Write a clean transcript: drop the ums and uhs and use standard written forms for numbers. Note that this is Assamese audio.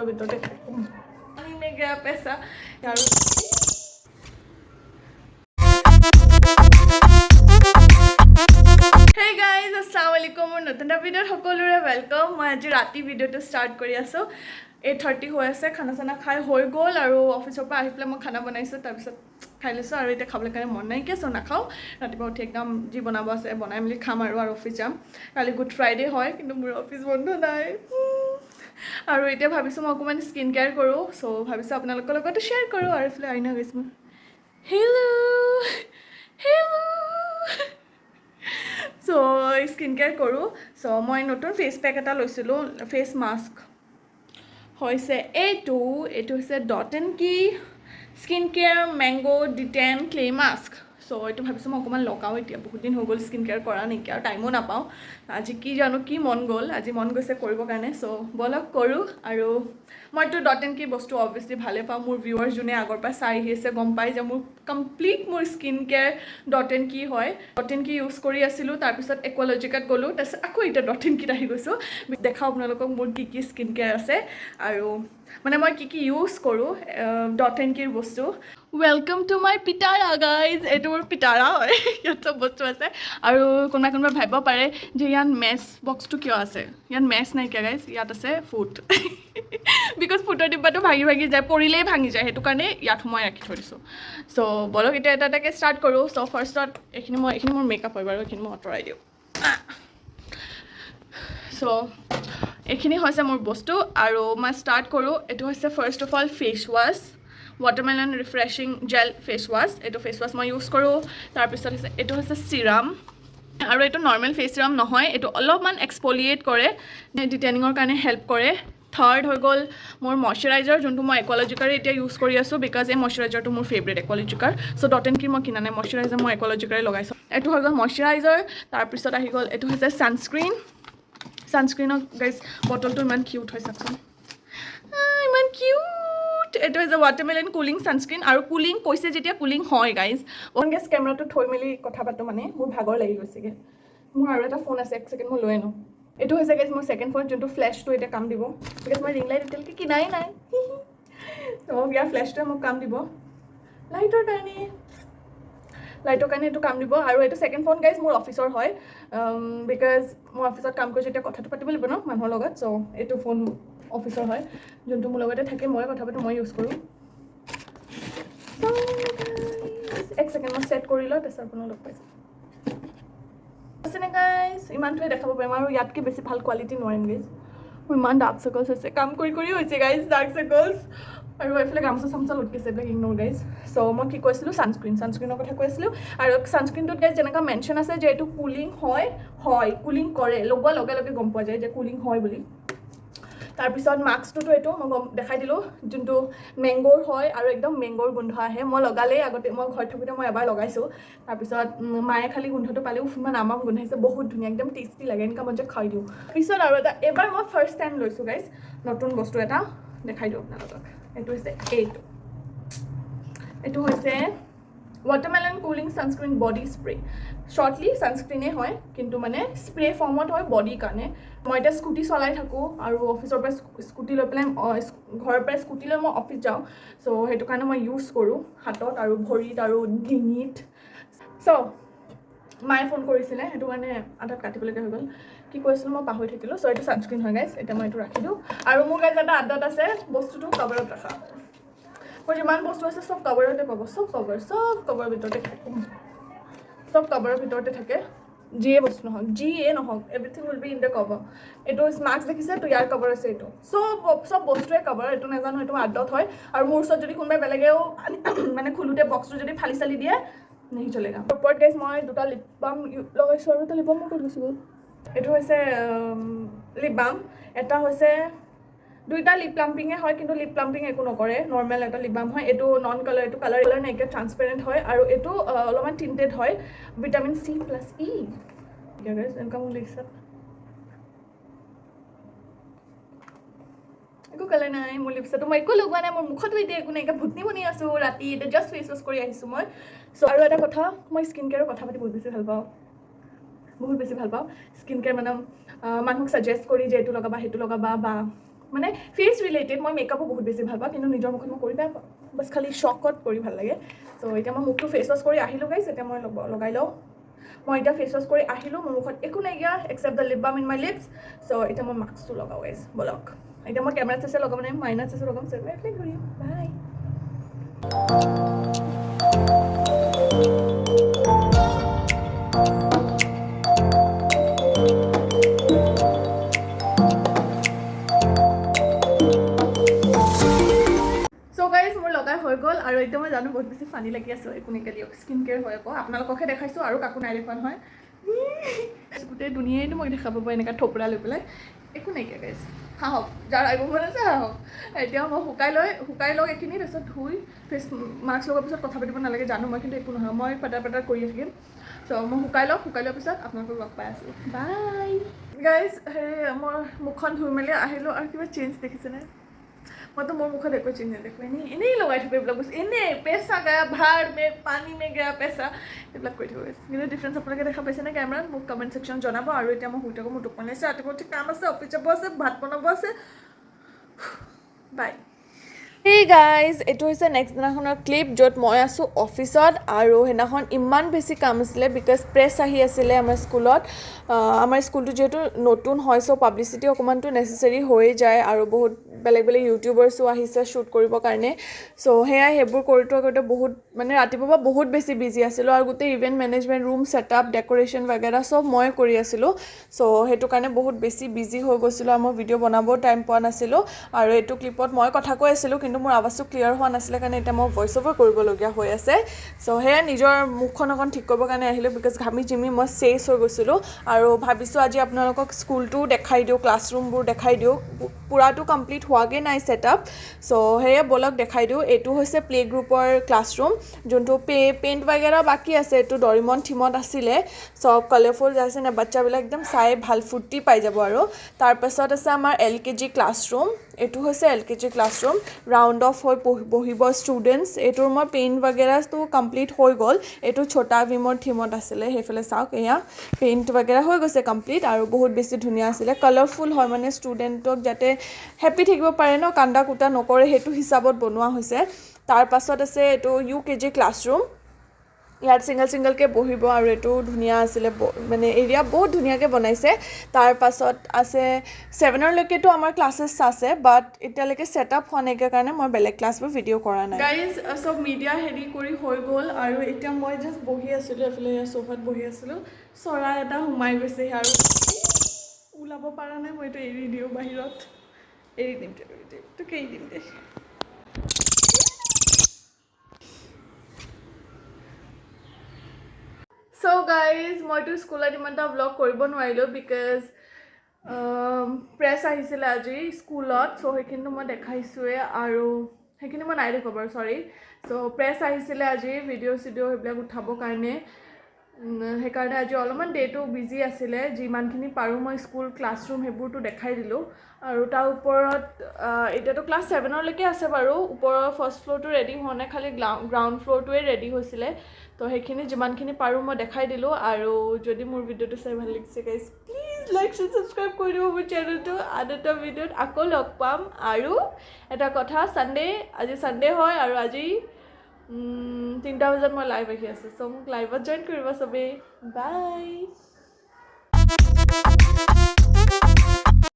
কভাৰৰ ভিতৰতে থাকে। में गया पैसा আৰু। হে গাইজ, আসসালামু আলাইকুম। মোৰ নতুন এটা ভিডিঅ'ত সকলোৰে welcome. মই আজি ৰাতি ভিডিঅ'টো ষ্টাৰ্ট কৰি আছোঁ। 8:30 হৈ আছে। খানা চানা খাই হৈ গ'ল আৰু অফিচৰ পৰা আহি পেলাই মই খানা বনাইছোঁ, তাৰপিছত খাই লৈছোঁ। আৰু এতিয়া খাবলৈ কাৰণে মন নাইকিয়া, চ' নাখাওঁ। ৰাতিপুৱা উঠি একদম যি বনাব আছে বনাই মেলি খাম আৰু অফিচ যাম। কালি গুড ফ্ৰাইডে হয়, কিন্তু মোৰ অফিচ বন্ধ নাই। আৰু এতিয়া ভাবিছোঁ মই অকণমান স্কিন কেয়াৰ কৰোঁ, চ' ভাবিছোঁ আপোনালোকৰ লগতো শ্বেয়াৰ কৰোঁ। আৰু এইফালে আইনা গৈছোঁ মই। Hello' hello'. So' skin care কৰোঁ। চ' মই নতুন ফেচ পেক এটা লৈছিলোঁ, ফেচ মাস্ক হৈছে এইটো। এইটো হৈছে dot and Key skin care mango detan clay mask. So এইটো ভাবিছোঁ মই অকণমান লগাওঁ এতিয়া। বহুত দিন হৈ গ'ল স্কিন কেয়াৰ কৰা নাইকিয়া আৰু টাইমো নাপাওঁ। আজি কি জানো কি মন গ'ল, আজি মন গৈছে কৰিবৰ কাৰণে। চ' ব'লক কৰোঁ। আৰু মইতো ডট এণ্ড কি বস্তু অবভিয়াছলি ভালে পাওঁ। মোৰ ভিউৱাৰ্ছ যোনে আগৰ পৰা চাই আহি আছে, গম পাই যে মোৰ কমপ্লিট মোৰ স্কিন কেয়াৰ ডট এণ্ড কি হয়। ডট এণ্ড কি ইউজ কৰি আছিলোঁ, তাৰপিছত একুৱালজিকাত গ'লোঁ, তাৰপিছত আকৌ এতিয়া ডট এণ্ড কিত আহি গৈছোঁ। দেখাওঁ আপোনালোকক মোৰ কি কি স্কিন কেয়াৰ আছে আৰু মানে মই কি কি ইউজ কৰোঁ ডট এণ্ড কিৰ বস্তু। Welcome to my Pitara guys. এইটো মোৰ পিটাৰা হয়, ইয়াত চব বস্তু আছে। আৰু কোনোবাই কোনোবাই ভাবিব পাৰে যে ইয়াত মেচ বক্সটো কিয় আছে। ইয়াত মেচ নাইকিয়া গাইজ, ইয়াত আছে ফুট, because ফুটৰ ডিব্বাটো ভাঙি ভাঙি যায়, পৰিলেই ভাঙি যায়, সেইটো কাৰণে ইয়াত সোমাই ৰাখি থৈ দিছোঁ। চ' ব'লক, এতিয়া এটা এটাকৈ ষ্টাৰ্ট কৰোঁ। চ' ফাৰ্ষ্টত এইখিনি মোৰ মেকআপ হয় বাৰু, এইখিনি মই আঁতৰাই দিওঁ। চ' এইখিনি হৈছে মোৰ বস্তু আৰু মই ষ্টাৰ্ট কৰোঁ। এইটো হৈছে first of all face wash, watermelon refreshing gel face wash। এইটো ফেচ ৱাছ মই ইউজ কৰোঁ। তাৰপিছত হৈছে এইটো হৈছে চিৰাম আৰু এইটো নৰ্মেল ফেচ চিৰাম নহয়, এইটো অলপমান এক্সপলিয়েট কৰে, ডিটেনিঙৰ কাৰণে হেল্প কৰে। থাৰ্ড হৈ গ'ল মোৰ মইশ্চাৰাইজাৰ, যোনটো মই একুৱালজিকাৰে এতিয়া ইউজ কৰি আছোঁ, because এই মইশ্চাৰাইজাৰটো মোৰ ফেভৰেট একুৱালজিকাৰ। চ' ডট এণ্ড কি মই কিনা নাই মইশ্চাৰাইজাৰ, মই একুৱালজিকাৰে লগাইছোঁ। এইটো হৈ গ'ল মইশ্চাৰাইজাৰ। তাৰপিছত আহি গ'ল এইটো হৈছে ছানস্ক্ৰীণ। ছানস্ক্ৰীণৰ গাইজ বটলটো ইমান কিউট হয়, চাওকচোন। ইমান কিউট। এইটো হৈছে ৱাটাৰমেলন কুলিং ছানস্ক্ৰীণ আৰু কুলিং কৈছে যেতিয়া কুলিং হয় গাইজ। অন গেছ কেমেৰাটো থৈ মেলি কথা পাতোঁ, মানে মোৰ ভাগৰ লাগি গৈছেগৈ। মোৰ আৰু এটা ফোন আছে, এক ছেকেণ্ড, মই লৈ আনো। এইটো হৈছে গাইজ মোৰ ছেকেণ্ড ফোন, যোনটো ফ্লেছটো এতিয়া কাম দিব, because মই ৰিং লাইট এতিয়ালৈকে কিনাই নাই। ত' ইয়াৰ ফ্লেছটোৱে মোক কাম দিব লাইটৰ কাৰণে এইটো কাম দিব। আৰু এইটো ছেকেণ্ড ফোন গাইজ মোৰ অফিচৰ হয়, because মই অফিচত কাম কৰি যেতিয়া কথাটো পাতিব লাগিব ন মানুহৰ লগত। চ' এইটো ফোন অফিচৰ হয়, যোনটো মোৰ লগতে থাকে, মই কথা পাতোঁ, মই ইউজ কৰোঁ। So, guys, এক ছেকেণ্ড, মই ছেট কৰি লওঁ, তাৰপিছত আপোনাক লগ পাইছোঁ। আছেনে গাইজ? ইমানটোৱে দেখাব পাৰিম আৰু ইয়াতকৈ বেছি ভাল কোৱালিটি নোৱাৰিম গাইজ। মোৰ ইমান ডাৰ্ক চাৰ্কলছ হৈছে, কাম কৰি কৰি হৈছে গাইজ ডাৰ্ক চাৰ্কলছ। আৰু এইফালে গামোচা চামোচা লটকিছে, এইবিলাক ইগন'ৰ গাইজ। চ' মই কি কৈছিলোঁ? ছানস্ক্ৰীণ, ছানস্ক্ৰীণৰ কথা কৈছিলোঁ। আৰু ছানস্ক্ৰীণটোত গাইজ যেনেকুৱা মেনশ্যন আছে যে এইটো কুলিং হয়, হয় কুলিং কৰে, লগোৱাৰ লগে লগে গম পোৱা যায় যে কুলিং হয় বুলি। তাৰপিছত মাস্কটোতো এইটো মই গম দেখাই দিলোঁ, যোনটো মেংগ'ৰ হয় আৰু একদম মেংগ'ৰ গোন্ধ আহে। মই লগালেই, আগতে মই ঘৰত থাকোঁতে মই এবাৰ লগাইছোঁ, তাৰপিছত মায়ে খালি গোন্ধটো পালে, উফ, ইমান আম আম গোন্ধাইছে, বহুত ধুনীয়া, একদম টেষ্টি লাগে, এনেকুৱা মন যে খাই দিওঁ। পিছত আৰু এটা এইবাৰ মই ফাৰ্ষ্ট টাইম লৈছোঁ গাইজ, নতুন বস্তু এটা দেখাই দিওঁ আপোনালোকক। এইটো হৈছে এইটো এইটো হৈছে watermelon cooling sunscreen body spray। Shortly ছানস্ক্ৰীণেই হয়, কিন্তু মানে স্প্ৰে ফৰ্মত হয় বডিৰ কাৰণে। মই এতিয়া স্কুটি চলাই থাকোঁ আৰু অফিচৰ পৰা স্কুটি লৈ পেলাই, ঘৰৰ পৰা স্কুটি লৈ মই অফিচ যাওঁ। চ' সেইটো কাৰণে মই ইউজ কৰোঁ হাতত আৰু ভৰিত আৰু ডিঙিত। চ' মায়ে ফোন কৰিছিলে, সেইটো কাৰণে আধাত কাটিবলগীয়া হৈ গ'ল। কি কৈছিলোঁ মই পাহৰি থাকিলোঁ। চ' এইটো ছানস্ক্ৰীণ হয় গাইজ, এতিয়া মই এইটো ৰাখি দিওঁ। আৰু মোৰ গাইজ এটা আদত আছে বস্তুটো কভাৰত ৰখা। মোৰ যিমান বস্তু আছে চব কভাৰতে পাব, চব কভাৰ, চব কভাৰৰ ভিতৰতে থাকে, চব কভাৰৰ ভিতৰতে থাকে। যিয়ে বস্তু নহওক, যিয়ে নহওক, everything will be in the cover। এইটো মাস্ক দেখিছে তো, ইয়াৰ কভাৰ আছে এইটো। চব চব বস্তুৱে কভাৰ। এইটো নাজানো, এইটো আদত হয়। আৰু মোৰ ওচৰত যদি কোনোবাই বেলেগেও মানে খোলোতে বক্সটো যদি ফালি চালি দিয়ে, नहीं चलेगा। ওপৰত গাইজ মই দুটা লিপ বাম লগাইছোঁ আৰু এটা লিপ বাম মোৰ ক'ত গুচি গ'ল? এইটো হৈছে লিপ বাম এটা, হৈছে দুইটা লিপ প্লাম্পিঙে হয়, কিন্তু লিপ প্লাম্পিং একো নকৰে, নৰ্মেল এটা লিপ বাম হয়। এইটো নন কালাৰ, এইটো কালাৰ কালাৰ নাইকিয়া, ট্ৰান্সপেৰেণ্ট হয় আৰু এইটো অলপমান টিণ্টেড হয়, ভিটামিন চি প্লাছ ই। এনেকুৱা মোৰ লিপছত একো কালাৰ নাই, মোৰ লিপছতো মই একো লগোৱা নাই, মোৰ মুখতো এতিয়া একো নাইকিয়া, ভুটনি বনি আছোঁ ৰাতি। এতিয়া জাষ্ট ফেচ ৱাছ কৰি আহিছোঁ মই। চ' আৰু এটা কথা, মই স্কিন কেয়াৰৰ কথা পাতি বহুত বেছি ভাল পাওঁ, বহুত বেছি ভাল পাওঁ স্কিন কেয়াৰ। মানে মানুহক ছাজেষ্ট কৰি যে এইটো লগাবা, সেইটো লগাবা বা মানে ফেচ ৰিলেটেড। মই মেকআপো বহুত বেছি ভাল পাওঁ, কিন্তু নিজৰ মুখত মই কৰি বেয়া পাওঁ, বাছ খালি চকত কৰি ভাল লাগে। চ' এতিয়া মই মুখটো ফেচ ৱাছ কৰি আহিলোঁ গাইজ, এতিয়া মই লগাই লওঁ। মই এতিয়া ফেচ ৱাছ কৰি আহিলোঁ, মোৰ মুখত একো নাইকিয়া except the lip balm in my lips. So এতিয়া মই মাস্কটো লগাওঁ গাইজ, ব'লক। এতিয়া মই কেমেৰাত চাইছে লগাব নাই, মাইনাত চাইছে লগাম। চ' মই এপ্লাই কৰিম, বাই। চ' গাইজ, মোৰ লগাই হৈ গ'ল আৰু এতিয়া মই জানো বহুত বেছি ফানি লাগি আছোঁ। একো নাইকিয়া দিয়ক, স্কিন কেয়াৰ হয় আকৌ, আপোনালোককহে দেখাইছোঁ আৰু কাকো নাই দেখুওৱা নহয়। গোটেই দুনিয়াইতো মোক দেখাব পাৰে এনেকুৱা থপৰা লৈ পেলাই। একো নাইকিয়া গাইজ, হাঁহক, যাৰ আহিব মন আছে হাঁহক। এতিয়া মই শুকাই লওঁ এইখিনি, তাৰপিছত ধুই ফেচ মাস্ক লগোৱাৰ পিছত কথা পাতিব নালাগে জানো মই, কিন্তু একো নহয়, মই পাতাৰ পাতাৰ কৰিয়ে থাকিম। চ' মই শুকাই লওঁ, শুকাই লোৱাৰ পিছত আপোনালোকক লগ পাই আছোঁ, বাই গাইজ। হেৰি, মই মুখখন ধুই মেলি আহিলোঁ আৰু কিবা চেঞ্জ দেখিছেনে? মইতো মোৰ মুখত একো চেঞ্জ নেদেখোঁ, এনেই এনেই লগাই থাকোঁ এইবিলাক বস্তু, এনেই पैसा गया भाड़ में, पानी में गया पैसा, এইবিলাক কৰি থাকোঁ। কিন্তু ডিফাৰেঞ্চ আপোনালোকে দেখা পাইছেনে কেমেৰাত? মোক কমেণ্ট ছেকশ্যন জনাব। আৰু এতিয়া মই শুই থাকোঁ, মোৰ টোপনি লাগিছে, ৰাতিপুৱা উঠি কাম আছে, অফিচ যাব আছে, ভাত বনাব আছে, বাই। হেই গাইজ, এইটো হৈছে নেক্সট দিনাখনৰ ক্লিপ, য'ত মই আছোঁ অফিচত আৰু সেইদিনাখন ইমান বেছি কাম আছিলে, because press আহি আছিলে আমাৰ স্কুলত। আমাৰ স্কুলটো যিহেতু নতুন হয়, চ' পাব্লিচিটি অকণমানতো নেচেচেৰী হৈয়ে যায় আৰু বহুত বেলেগ বেলেগ ইউটিউবাৰ্ছো আহিছে শ্বুট কৰিবৰ কাৰণে। চ' সেয়াই, সেইবোৰ কৰোঁতে কৰোঁতে বহুত মানে ৰাতিপুৱাৰ পৰা বহুত বেছি বিজি আছিলোঁ আৰু গোটেই event management, room setup, decoration বাগেৰা চব ময়ে কৰি আছিলোঁ। চ' সেইটো কাৰণে বহুত বেছি বিজি হৈ গৈছিলোঁ আৰু মই ভিডিঅ' বনাবও টাইম পোৱা নাছিলোঁ। আৰু এইটো ক্লিপত মই কথা কৈ আছিলোঁ, কিন্তু মোৰ আৱাজটো ক্লিয়াৰ হোৱা নাছিলে কাৰণে এতিয়া মই ভইচ অভাৰ কৰিবলগীয়া হৈ আছে। চ' সেয়া, নিজৰ মুখখন অকণ ঠিক কৰিবৰ কাৰণে আহিলোঁ, because ঘামি জিমি মই চেচ হৈ গৈছিলোঁ। আৰু ভাবিছোঁ আজি আপোনালোকক স্কুলটোও দেখাই দিওঁ, ক্লাছৰুমবোৰ দেখাই দিওঁ। পূৰাটো কমপ্লিট হোৱাগৈ নাই ছেটআপ। চ' সেয়ে ব'লক দেখাই দিওঁ। এইটো হৈছে প্লে গ্ৰুপৰ ক্লাছৰুম, যোনটো পেইণ্ট বাগেৰা বাকী আছে। এইটো ডৰিমন থিমত আছিলে, চব কালাৰফুল আছে নে, বাচ্ছাবিলাক একদম চাই ভাল ফূৰ্তি পাই যাব। আৰু তাৰপাছত আছে আমাৰ এলকেজি ক্লাছৰুম। এইটো হৈছে এলকেজি ক্লাছৰুম, ৰাউণ্ড অফ হৈ বহিব ষ্টুডেণ্টছ। এইটোৰ মই পেইণ্ট বাগেৰাটো কমপ্লিট হৈ গ'ল। এইটো ছোটা ভীমৰ থিমত আছিলে, সেইফালে চাওক, এয়া পেইণ্ট বাগেৰা হৈ গৈছে কমপ্লিট আৰু বহুত বেছি ধুনীয়া আছিলে। কালাৰফুল হয়, মানে ষ্টুডেণ্টক যাতে হেপ্পী থাকিব পাৰে ন, কান্দা কুটা নকৰে, সেইটো হিচাপত বনোৱা হৈছে। তাৰপাছত আছে এইটো ইউকেজি ক্লাছৰুম, ইয়াত ছিংগল ছিংগলকৈ বহিব আৰু এইটো ধুনীয়া আছিলে, মানে এৰিয়া বহুত ধুনীয়াকৈ বনাইছে। তাৰপাছত আছে ছেভেনলৈকেতো আমাৰ ক্লাছেছ আছে, বাট এতিয়ালৈকে ছেট আপ হোৱা নাইকিয়া কাৰণে মই বেলেগ ক্লাছবোৰ ভিডিঅ' কৰা নাই। গাইজ, চব মিডিয়া হেৰি কৰি হৈ গ'ল আৰু এতিয়া মই জাষ্ট বহি আছিলোঁ, এইফালে চ'ফাত বহি আছিলোঁ, চৰাই এটা সোমাই গৈছেহি আৰু ওলাব পৰা নাই। মই এইটো এৰি দিওঁ, বাহিৰত এৰি দিম, এৰি দিম, তোক এৰি দিম দে। চ' গাইজ, মইতো স্কুলত ইমান এটা ভ্লগ কৰিব নোৱাৰিলোঁ, because press আহিছিলে আজি স্কুলত। চ' সেইখিনিতো মই দেখাইছোঁৱে আৰু সেইখিনি মই নাই দেখুওৱা বাৰু, চৰি। চ' প্ৰেছ আহিছিলে আজি ভিডিঅ' চিডিঅ' সেইবিলাক উঠাবৰ কাৰণে, সেইকাৰণে আজি অলপমান ডে'টো বিজি আছিলে। যিমানখিনি পাৰোঁ মই স্কুল ক্লাছৰুম সেইবোৰতো দেখাই দিলোঁ। আৰু তাৰ ওপৰত এতিয়াতো ক্লাছ ছেভেনলৈকে আছে বাৰু, ওপৰৰ ফাৰ্ষ্ট ফ্ল'ৰটো ৰেডি হোৱা নাই, খালি গ্ৰাউণ্ড ফ্ল'ৰটোৱে ৰেডি হৈছিলে। তো সেইখিনি যিমানখিনি পাৰোঁ মই দেখাই দিলোঁ। আৰু যদি মোৰ ভিডিঅ'টো চাই ভাল লাগিছে guys, please like and subscribe কৰি দিব মোৰ চেনেলটো। আন এটা ভিডিঅ'ত আকৌ লগ পাম। আৰু এটা কথা, ছানডে, আজি ছানডে হয় আৰু আজি 3টা বজাত মই লাইভ আহি আছোঁ। চ' মোক লাইভত জইন কৰিব চবেই, বাই।